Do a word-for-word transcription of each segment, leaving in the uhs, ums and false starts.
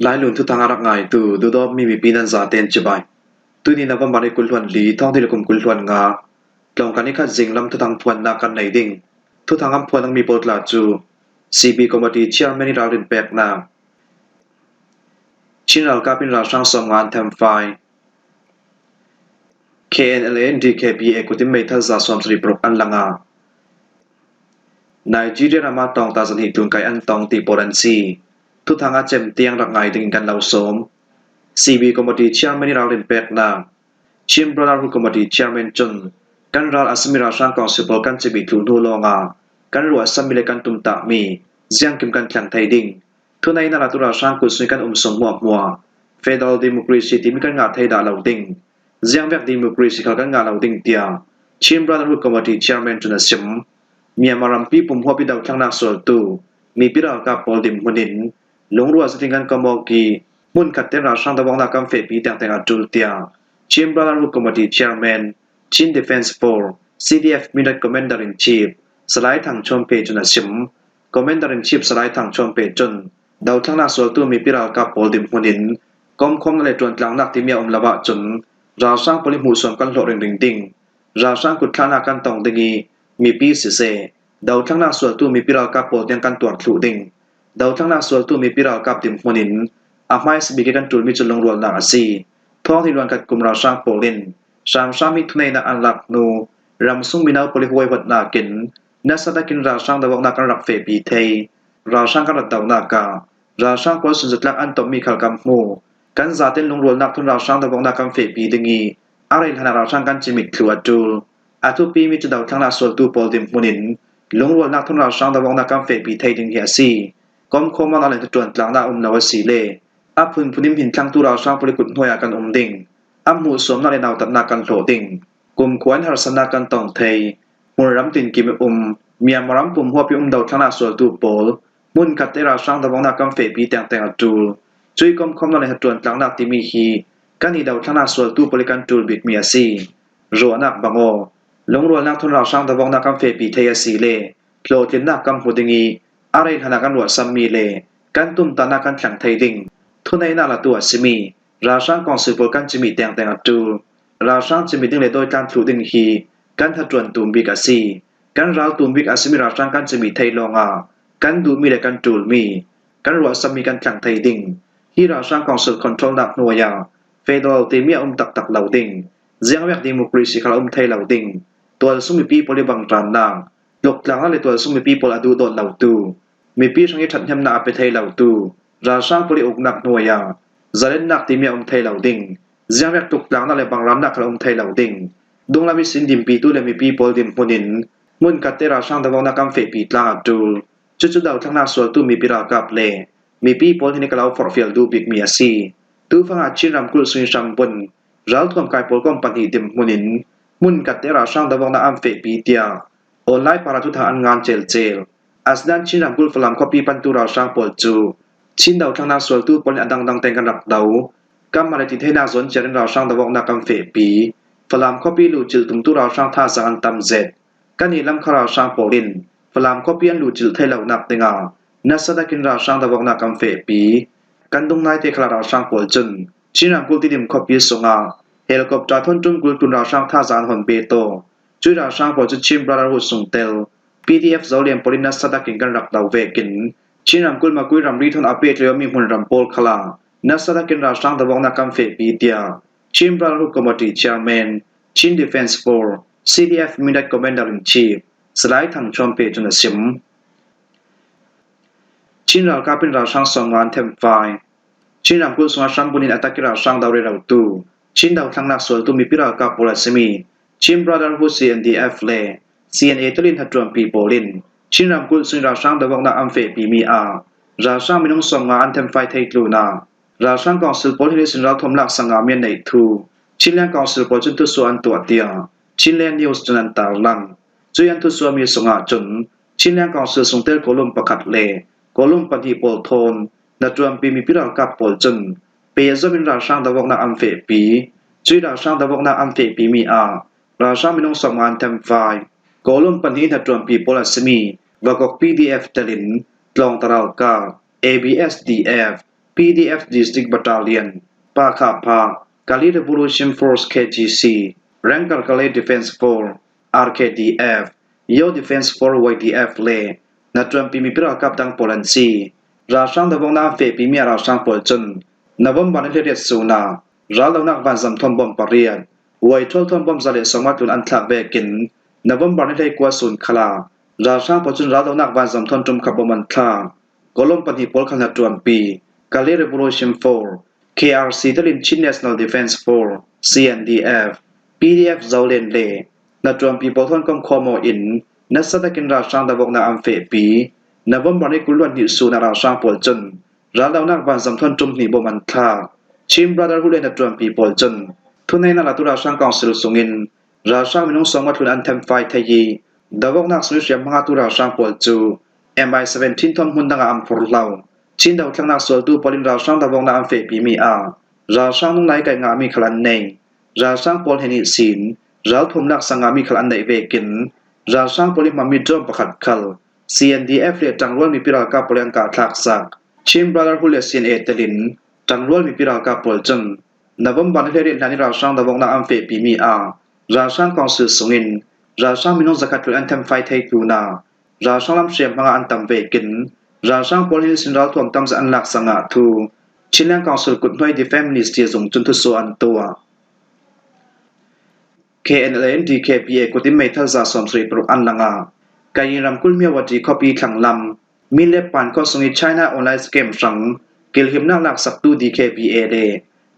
Lailun thuthang a rak ngaitu, duhdawtmi mipi nan zaten cibai. Tuni November ni kul hluan li, thawng thil kum kul hluan nga, tlawngkal ni khat zinglam thuthang phuannak kan nei ding. Thuthang an phuan dingmi pawl tla cu C B Committee Chairman ih ralrin peknak. Chin ralkap in ralhrang sawmnga an themfai. K N L A in D K B A kut in meithal za sawmsarih paruk an lang a, Nigeria ram ah tlawngta zahnih tlunkai an tong ti pawl an si. Thuthang a cem tiang rak ngai dingin kan lo sawm. C B Committee Chairman ih ralrin peknak. Chin Brotherhood Committee Chairman cun kan ral a simi ralhrang council pawl kan cimit thluh hnu lawngah kan ruahsanmi le kan tumtahmi ziangkim kan thleng thei ding. Thuneihnak latu ralhrang kut sungih kan um sung hmuahhmuah federal democracy timi kan ngah thei dah lo ding. Ziangvek democracy khal kan ngah lo ding, tiah Chin Brotherhood Committee Chairman cun a sim. Myanmar rampi pumhuap ih dothlennak sualtu mipi ralkap pawl dinhmun in lungrual zetin kan kom awk ih, hmunkhat tein ralhrang doawknak kan fehpi tengteng a ṭul, tiah Chin Brotherhood Committee Chairman, Chin Defence Force, C D F Mindat Commander in Chief, Salai Thang Chawmpe cun a sim. Commander in Chief Salai Thang Chawmpe cun dothlennak sualtu mipi ralkap pawl dinhmun in komkhawmnak le ṭuantlangnak timi a um lo ahcun ralhrang pawl ih hmuhsuam kan hlawh ringring ding. Ralhrang kutthlahnak kan tong ding ih, mipi siseh, dothlennak sualtu mipi ralkap pawl tiang kan tuar thluh ding. Dothlennak sualtu mipi ralkap dinhmun in a hmaisabik ih kan ṭulmi cu lungrualnak a si. Thawng hnih hluan khat kum ralhrang pawl in hramhram ih thuneihnak an lak hnu, ramsung mino pawl ih huaihuatnak in nasa takin ralhrang doawknak kan rak fehpi thei. Ralhrang kan rat donak ah ralhrang pawl sunzatlak an tomhmi khal kan hmu. Kan zaten lungrualnak thun ralhrang doawknak kan fehpi ding ih, a rei hlanah ralhrang kan cimit thluh a ṭul. A thupimi cu dothlennak sualtu pawl dinhmun in lungrualnak thun ralhrang doawknak kan fehpi thei ding hi a si. Komkhawmnak le hnaṭuantlangnak a um lo a si le a phunphun in hminthlangtu ralhrang pawl ih kut hnuai ah kan um ding. A hmuhsuamnak le nautatnak kan hlawh ding. Kumkhua in harsatnak kan tong thei. Hmunram tinkim ih um Myanmar ram pumhuap ih um dothlennak sualtu pawl hmunkhat tein ralhrang doawknak kan fehpi tengteng a ṭul. Cuih komkhawmnak le hnaṭuantlangnak timi hi kan ih dothlennak sualtu pawl ih kan ṭul bikmi a si. Ruahnak bang aw, lungrualnak thun ralhrang doawknak kan fehpi thei a si le hlawhtlinnak kan hmu ding ih, a rei hlanah kan ruahsanmi le kan tumtahnak kan thleng thei ding. Thuneihnak latu a simi ralhrang council pawl kan cimit tengteng a ṭul. Ralhrang cimit ding le dawitlang thluh ding hi kan hnaṭuan tum bik a si. Kan ral tum bik a simi ralhrang kan cimit thei lawngah kan duhmi le kan ṭulmi, kan ruahsanmi kan thleng thei ding. Hi ralhrang council controlnak hnuai ah federal timi a um taktak lo ding. Ziangvek democracy khal a um thei lo ding. Tualsung mipi pawl ih bangrannak, tluktlangnak le tualsung mipi pawl a duhdawt lotu, mipi hrangih ṭhathnemnak a pe thei lotu, ralhrang pawl ih uknak hnuai ah zalennak timi a um thei lo ding. Ziangvek tluktlangnak le bangrannak khal a um thei lo ding. Dunglam ihsin dinpitu le mipi pawl dinhmun in hmunkhat tein ralhrang doawknak kan fehpi tlang a ṭul. Cucu dothlennak sualtu mipi ralkap le mipi pawl hnen ih ka lo forhfial duh bikmi a si. Tufang ah Chin ramkulh sungih hrambun ralthuam kai pawl kom pahnih dinhmun in hmunkhat tein ralhrang doawknak an fehpi, tiah online par ah thuthang an ngan celcel. Asinain Chin ramkulh Falam khuapi pantu ralhrang pawl cu Chin dothlennak sualtu pawl in a dangdang tein kan rak do. Kanmah le titheinak zawn ciar in ralhrang doawknak kan fehpi. Falam khuapi luhcilh tumtu ralhrang thazaang an tam zet. Kan ih Lamka ralhrang pawl in Falam khuapi an luhcilh thei lonak dingah nasa takin ralhrang doawknak kan fehpi. Kan dungnaite khal ah ralhrang pawl cun Chin ramkulh Tidim khuapi sungah helicopter thawn ṭum kul tlun ralhrang thazaang an hon pe taw. Cuih ralhrang pawl cu Chin Brotherhood sungtel P D F Zoland pawl in nasa takin kan rak do vekin Chin ramkulh Makui ramri thawn a pehtlai awmi hmunram pawl khal ah nasa takin ralhrang doawknak kan fehpi, tiah Chin Brotherhood Committee Chairman, Chin Defence Force, C D F Mindat Commander in Chief, Salai Thang Chawmpe cun a sim. Chin ralkap in ralhrang sawmnga an themfai. Chin ramkulh sungah hrambun in a tak ih ralhrang do rerotu, Chin dothlennak sualtu mipi ralkap pawl a simi Chin Brotherhood C N D F le C N A tel in hnaṭuanpi pawl in Chin ramkulh sungih ralhrang doawknak an fehpimi ah ralhrang minung sawmnga an themfai thei tlunah ralhrang council pawl hnen ihsin ralthuam lak sangami an neih thu Chinland Council pawl cun thusuah an tuah, tiah Chinland News cun an tarlang. Cuih an thusuahmi sungah cun Chinland Council sungtel Kawlum pakhat le Kawlum pahnih pawl thawn hnaṭuanpi mipi ralkap pawl cun pehzom in ralhrang doawknak an fehpi. Cuih ralhrang doawknak an fehpimi ah ralhrang minung sawmnga an themfai. Kawlum pahnih hnaṭuanpi pawl a simi Vakok P D F telin tlawngta ralkap, A B S D F, P D F District Battalion, Pakha Pha, Kali Revolution Force K G C, Rengkar Kali Defense Force R K D F, Yaw Defense Force Y D F le hnaṭuanpi mipi ralkap dang pawl an si. Ralhrang davawkna an fehpimi a ralhrang pawl cun November ni hleiriat sun ah raldonak vanzam thawn bom pariat, Y twelve thawn bom za le sawmnga tlun an thlak vekin November ni hleikua sun khal ah ralhrang pawl cun raldonak vanzam thawn ṭum khat bom an thlak. Column pahnih pawl khal hnaṭuanpi Kali Revolution Force, K R C telin Chin National Defense Force, C N D F, P D F Zoland le hnaṭuanpi pawl thawn komkhawm aw in nasa takin ralhrang davawkna an fehpi. November ni kul hluan hnih sun ah ralhrang pawl cun raldonak vanzam thawn ṭum hnih bom an thlak. Chin Brotherhood le hnaṭuanpi pawl cun thuneihnak latu ralhrang council sungin ralhrang minung sawmnga tlun an themfai thei i, davawknak sung i hriam hmangatu ralhrang pawl cu M I seventeen thawn hmun dangah an phurhlo. Chin dothlengnak sualtu pawl in ralhrang davawkna an fehpimi ah ralhrang nunglai kaih ngahmi khal an nei. Ralhrang pawl hnen ihsin ralthuam laksak ngahmi khal an neih vekin ralhrang pawl i hmanmi drone pakhat khal C N D F le ṭangrual mipi ralkap pawl in an kah thlaksak. Chin Brotherhood le C N A telin ṭangrual mipi ralkap pawl cun November ni hleiriat hlan i ralhrang davawkna an fehpimi ah ralhrang council sungin ralhrang minung zakhat tlun an themfai thei tlunah ralhrang lam hriam hmangah an tam vekin ralhrang pawl hnen ihsin ralthuam tamzet an laksak ngah thu Chinland Council kuthnuai Defense Ministry zung cun thusuah an tuah. K N L A in D K B A kut in meithal za sawmsarih paruk an lang ah Kayin ramkulh Myawaddy khuapi thlanglam Minlep Pan khuasung i China online scam hrang kilhimnak laksaktu D K B A le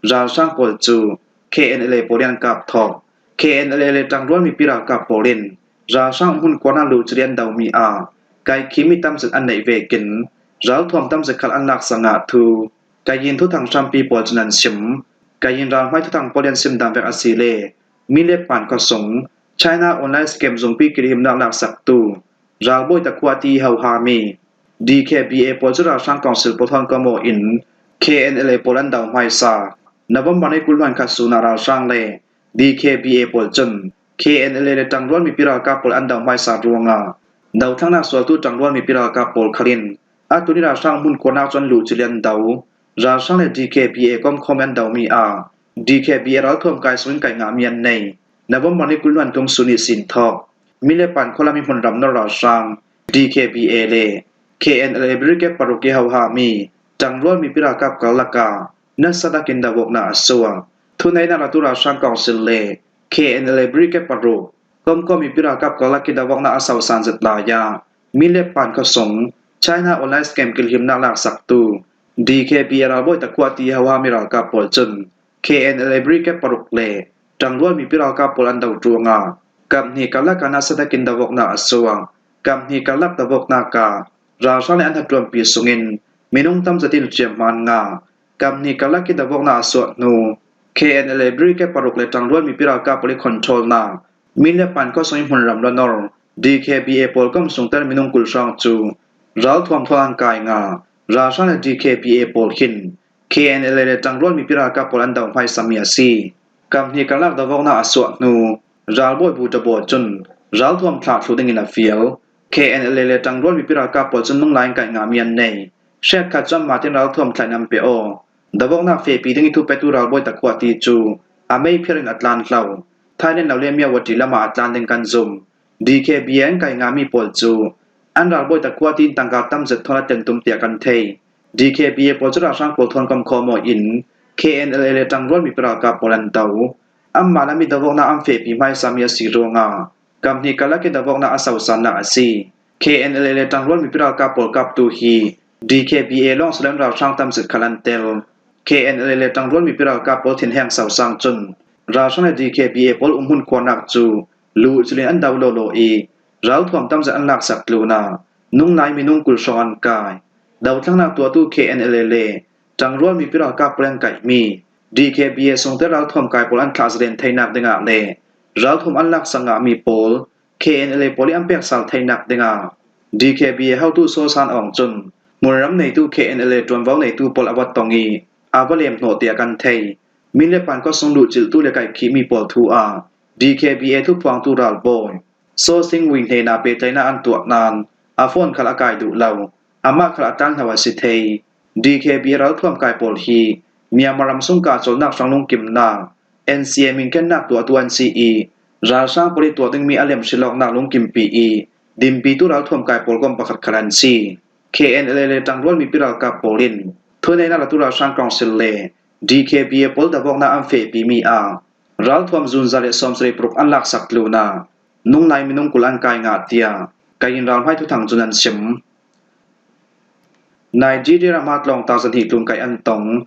ralhrang pawl cu K N L A pawl in an kap thawk. K N L A le ṭangrual mipi ralkap pawl in ralhrang hmun kuanak luhcil i an domi ah kaikhimi tamzet an neih vekin ralthuam tamzet khal an laksak ngah thu Kayin thuthang hrampi pawl cun an sim. Kayin ralhmai thuthang pawl i an sim dan vek a si le Minlep Pan khuasung China online scam zungpi kilhimnak laksaktu ralbawi takhua ti i hohami D K B A pawl cu ralhrang council pawl thawn kom aw in K N L A pawl an do hmaisa. November ni kul hluan khat sun ah ralhrang le D K B A pawl cun K N L A le ṭangrual mipi ralkap pawl an do hmaisa ruangah dothlengnak sualtu ṭangrual mipi ralkap pawl khal in a tuni ralhrang hmun kuanak cu an luhcil i an do. Ralhrang le D K B A komkhawm i an domi ah D K B A ralthuam kai sungin kaih ngahmi an nei. November ni kul hluan thum sun ihsin thawk Minlep Pan khualam i hmunram nor ralhrang D K B A le K N L A brigade paruk i hohami ṭangrual mipi ralkap karlak ah nasa takin davawkna a suak. Thuneihnak latu ralhrang council le K N L A brigade paruk komkhawm mipi ralkap karlak i davawkna a sausan zet lai ah Minlep Pan khuasung China online scam kilhimnak laksaktu D K B A ralbawi takhua ti i hohami ralkap pawl cun K N L A brigade paruk le ṭangrual mipi ralkap pawl an do ruangah kap hnih karlak ah nasa takin davawkna a suak. Kap hnih karlak davawknak ah ralhrang le an hnaṭuanpi sungin minung tamzet in hriamhma an ngah. Kap hnih karlak i davawkna a suah hnu K N L A brigade paruk le ṭangrual mipi ralkap pawl i controlnak Minlep Pan khuasung i hmunram lanor D K B A pawl kom sungter minung kul hrawng cu ralthuam thawn an kai ngah. Ralhrang le D K B A pawl khin K N L A le ṭangrual mipi ralkap pawl an do hmaisami a si. Kap hnih karlak davawkna a suah hnu ralbawi Bu Ṭabaw cun ralthuam thlah thluh dingin a fial. K N L A le ṭangrual mipi ralkap pawl cun nunglai in kaih ngahmi an nei. Hrekkhat cu anmah tein ralthuam thlah in an pe aw. Davawknak fehpi ding i thupetu ralbawi takhua ti cu a meiphiar in a tlan hlo. Thailand lo le Myawaddy lamah a tlan ding kan zum. D K B A an kaih ngahmi pawl cu an ralbawi takhua ti in tangka tamzet thawn a tlen tum tiah kan thei. D K B A pawl cu ralhrang pawl thawn komkhawm aw in K N L A le ṭangrual mipi ralkap pawl an do. Anmah lam i davawknak an fehpi hmaisami a si ruangah kap hnih karlak i davawknak a sausannak a si. K N L A le ṭangrual mipi ralkap pawl kaptu hi D K B A lawng si loin ralhrang tamzet khal an tel. K N L A le ṭangrual mipi ralkap pawl thinheng sausang cun ralhrang le D K B A pawl umhmun khuanak cu luhcil in an do lawlaw i ralthuam tamzet an laksak tlunah nunglai minung kul hrawng an kai. Dothlengnak tuahtu K N L A le ṭangrual mipi ralkap pawl an kaihmi D K B A sungte ralthuam kai pawl an thlah zalen theinak dingah le ralthuam an laksak ngahmi pawl K N L A pawl i an pek sal theinak dingah D K B A hotu Saw San Aung cun hmunram neitu K N L A ṭuanvo neitu pawl a va tong i a va lem hnawh tiah kan thei. Minlep Pan khuasung luhcilhtu le kaihkhihmi pawl thu ah D K B A thuphuangtu ralbawi Saw Sing Win hnenah pehtlaihnak an tuah nain a phone khal a kai duh lo. Amah khal a tlanhlo a si thei. D K B A ralthuam kai pawl hi Myanmar ram sung kah cawlnak hrang lungkimnak, N C A min kennak tuahtu an si i, ralhrang pawl i tuah ding mi a lem hrilawknak lungkimpi i, dimpitu ralthuam kai pawl kom pakhat khal an si. K N L A le ṭangrual mipi ralkap pawl in thuneihna latu ralhrang council le D K B A pawl davawknak an fehpi mi ah ralthuam zunza le sawmsarih paruk an laksak tluna nunglai minung kul an kai ngah, tiah kai in ralhmai thuthang cun an sim. Nigeria ram ah tlawngta zahnih tlun kai an tong.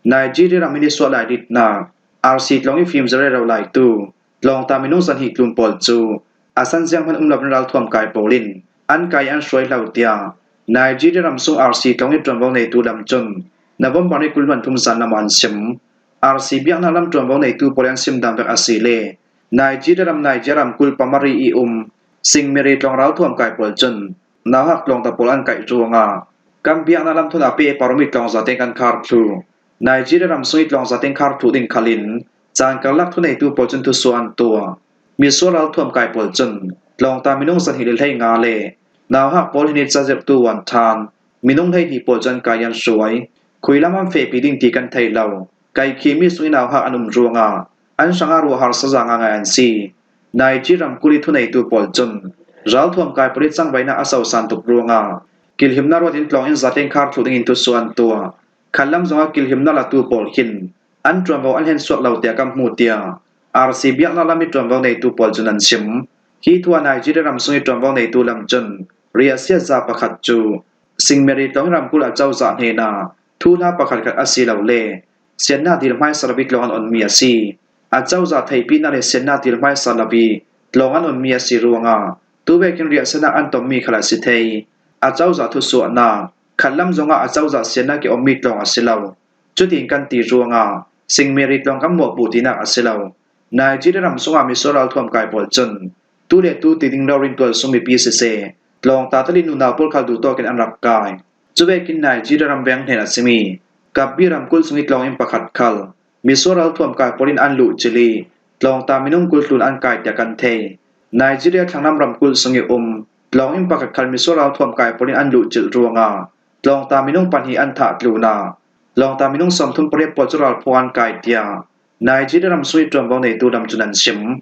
Nigeria ram in i suah lai ditnak R C tlawng i fimzia rero laitu tlawngta minung zahnih tlun pawl cu a san zianghman um lo in ralthuam kai pawl in an kai an hruai hlo, tiah Nigeria ram sung R C tlawng i ṭuanvo neitu lam cun November ni kul hluan thum zan lam ah an sim. R C biaknak lam ṭuanvo neitu pawl an sim dan vek a si le Nigeria ram Niger ram kulh Pamari i um Singmeri tlawng ralthuam kai pawl cun nauhak tlawngta pawl an kaih ruangah kan biaknak lam thun a pehpar um i tlawngza teng kan khar thluh. Nigeria ram sung i tlawngza teng khar thluh ding khal in caan karlak thuneitu pawl cun thusuah an tuah. Misual ralthuam kai pawl cun tlawngta minung zahnih le hleinga le nauhak pawl hin i cazirhtu uan ṭhan minung hleihnih pawl cu an kai an hruai. Khui lam an fehpi ding ti kan thei lo. Kaikhimi sung i nauhak an um ruangah an hrangah ruahharsa za ngaingai an si. Nigeria ramkulh i thuneitu pawl cun ralthuam kai pawl i cangvaihnak a sosan tuk ruangah kilhimnak ruat in tlawng in zateng khar thluh dingin thusuah an tuah. Khatlam zongah kilhimnak latu pawl khin an ṭuanvo an hlensuak lo tiah kan hmu, tiah R C biaknak lam i ṭuanvo neitu pawl cun an sim. Hi thu ah Nigeria ram sung i ṭuanvo neitu lam cun riahsiat za pakhat cu Singmeri tlawng i ramkulh acozah hnenah thuhla pakhatkhat a si lo le siannak dil hmaisa lo i tlawng an onmi a si. Acozah theihpinak le siannak dil hmaisa lo i tlawng an onmi a si ruangah tuvekin riahsiatnak an tommi khal a si thei. Acozah thusuahnak khatlam zongah acozah siannak i ommi tlawng a si lo. Cutin kan ti ruangah Singmeri tlawng kan mawhpuh tinak a si lo. Nigeria ram sungah misual ralthuam kai pawl cun tu le tu ti ding rori in tualsung mipi siseh, tlawngta tal i nunau pawl khal duhtawkin an rak kai. Cuvekin Nigeria ram veng hnen a simi Kabbi ramkulh sung i tlawng in pakhat khal misual ralthuam kai pawl in an luhcilh i tlawngta minung kul tlun an kai tiah kan thei. Nigeria thlanglam ramkulh sung i um tlawng in pakhat khal misual ralthuam kai pawl in an luhcilh ruangah tlawngta minung pahnih an thah tlunah tlawngta minung sawmthum pariat pawl cu ralphuang an kai, tiah Nigeria ram sung i ṭuanvo neitu lam cun an sim.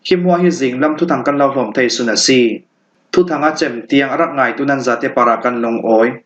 Hi hmuah hi zinglam thuthang kan lo hlawm thei sun a si. Thuthang a cem tiang a rak ngaitu nan zate parah kan lungawi.